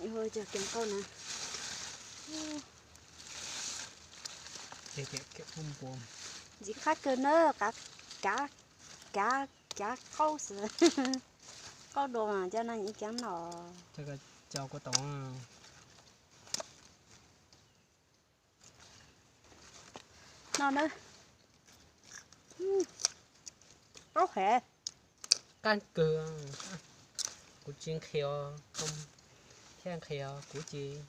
Cov kev qau na, ntxiv qab kawg na, kav, kav, kav qaub xwb. Qaub dua mas cov no yeej kav no. Cov kua tau no na. Qaub hev. Qab kawg. Kuv tsis nqhis os, thiab nqhis os, kuv tsis,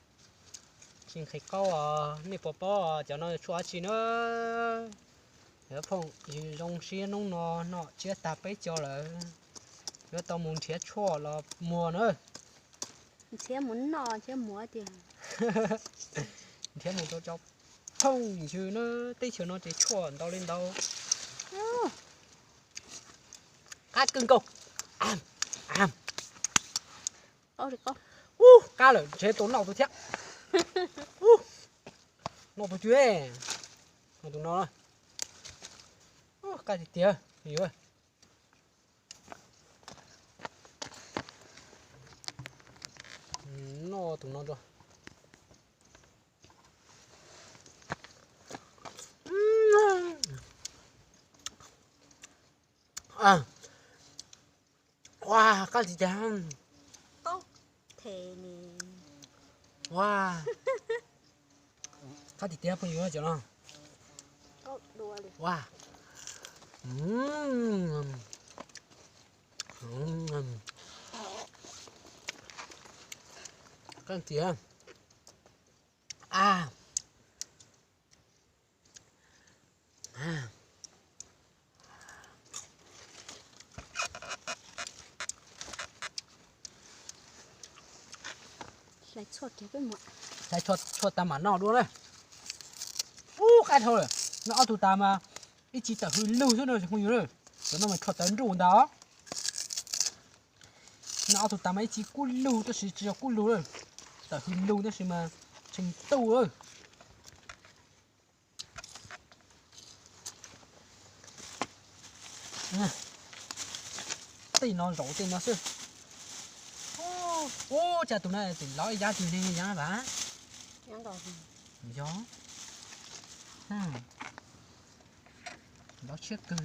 tsis nqhis qaub os. Nej puas paub cov no tshuaj dab tsi na? Cov phooj ywg, zoo siab hnub no noj tsiab tag peb caug lawm, yuav tau mus nrhiav tshuaj los muag na. Nrhiav mus noj, nrhiav muag tiag. Nrhiav mus rau cov phooj ywg na, teb chaws no ces tshuaj ntau li ntau. Qab kawg nkaus. Ub, qab lawm, ntshe tau noj tus thiab. Ub, noj tus twg? Noj tus no. Ub, qab tiag tiag. Noj tus no tso. Ua, qab tiag tiag. Ua, qab tiag tiag phooj ywg cov no. Ua, qab tiag. Hlais tshuaj tag mam noj dua na. Ub, qab dhau lawm. Noj ob tug tas mas ib ce tawm hws lug xwb na phooj ywg. Cov no mas tshuaj tawv nruj ntag. Noj ob tug tas mas ib ce kub lug tab sis tsis yog kub lug lawm, tawm hws lug tab sis mas tshee tuj lawm. Tej no zaum tej no xwb. Ub, cas tus no tseem lov ib yab twg ne, yab vas? Yog, lov tshiab kawg.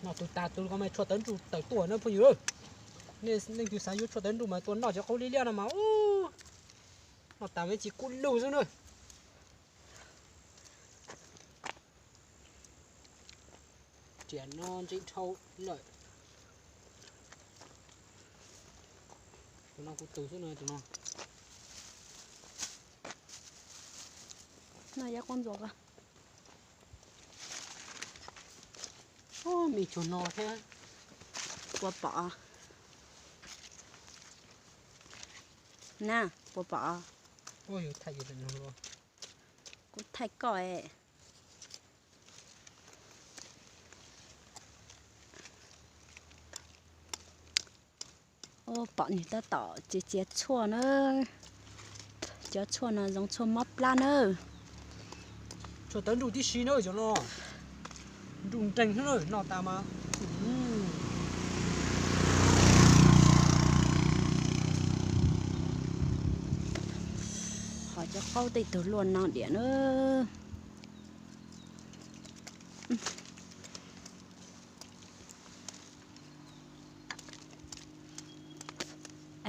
Noj tus tas tus ko mas tshuaj tawv nruj tawm tuaj na phooj ywg. Nej leej twg xav yuav tshuaj tawv nruj mas tuaj noj cov qaub liab liab no mas ub, noj tas mas ib ce kub lug xwb na. Riam no ntse dhau lawm. Tus no kuv tus xwb no, tus no. No yab qaub ntxuas ko. Ub, me tsuag no thiab. Puas pom? Na, puas pom? Ub, yus thaij yus lus. Kuv thaij koj. Ub, pom nws tab tom txiav txiav tshuaj na. Cov tshuaj no zoo tshuaj mob plab na. Tshuaj tawv nruj tib si na cov no. Nruj nreeg xwb na, noj tas mas. Ho cov qaub tej tug luaj no diam na.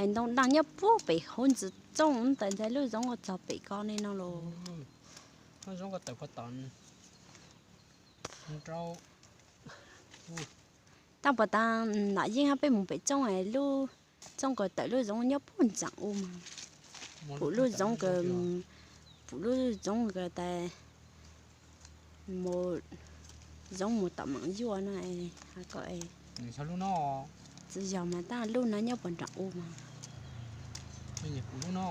Es ntoo daj nyob puag pem hauv ntsis tsooj ntawm ntxhais lub zoov ua txog pem ko ne no los. Tab puas tas nam yeej peb mus pem tsooj es lub tsooj ko tawm lub zoov nyob puag ntseem u mas. Pum lub zoov ko, pum lub zoov ko tas mus, zoov mus tom meem yuaj no. Ko lub no, Txwv yog mas tab lub no nyob puag nram u mas. Kuv lub no.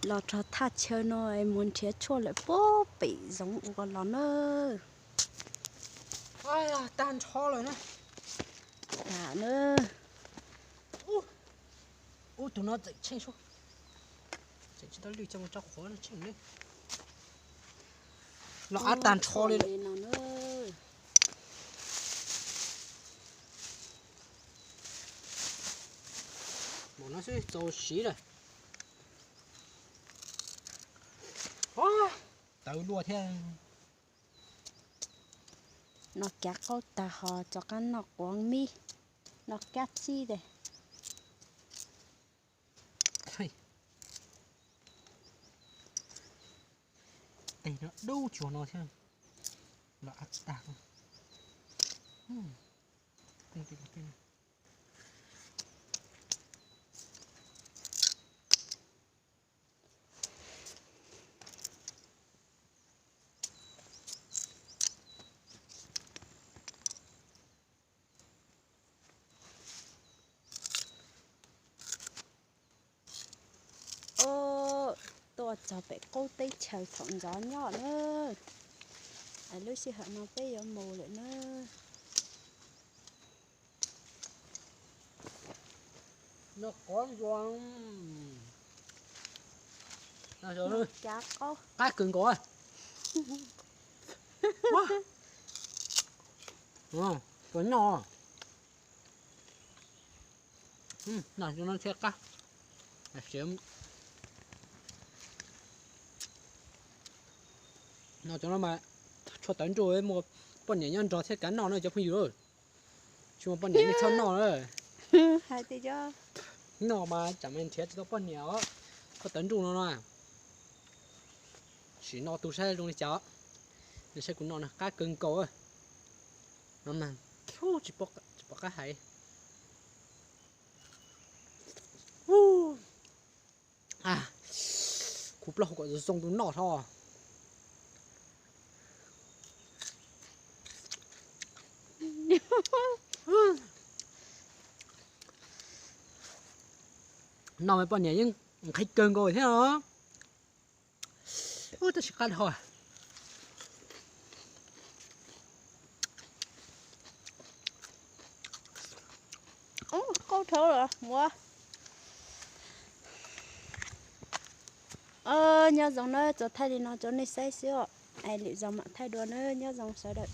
Los rau thaj chaw no es mus nrhiav tshuaj lawm puag pem zoov ua los na. Tag nrho lawm na. Tag na. Ub, tus no tseem tsheej sua, tseem tsis tau lwj coj mus tso qhuav no tsheej ne. Los av tag nrho li lawm. Npaum no xwb txaus siv lawm. Tawv luaj thiab. Noj kav qaub tag ho rov qab noj quav mib, noj kab tsib tes. Tes no dub tsuas no thiab. Los av tag. Tuaj txog pem qub teb chaws thaum ntxov nyob na. Lub sij hawm no peb yuav mus lawm na. Noj qab zoo, qab kawg nkaus. Noj no thiaj qab. No cov no mas tshuaj tawv nruj, muaj poj niam nyob nrog thiaj kav noj na cov phooj ywg. Tsis muaj poj niam nej txhob noj na. Noj mas tsam nrhiav tsis tau poj niam os. Tshuaj tawv nruj no no. Sim no tu saib zoo li cas. Nej saib kuv no na qab kawg nkaus. No mas tsis pom qab hais. Kuv plaub hau kom zoo tus noj tho. Noj mas poj niam yeej nqhis kawg nkaus thiab os. Tab sis qab dhau. Qaub dhau lawm muab. Nyob zoo na, tsuas thaij li no rau nej saib xwb os. Es lwm zaus mam thaij dua na, nyob zoo sawv daws.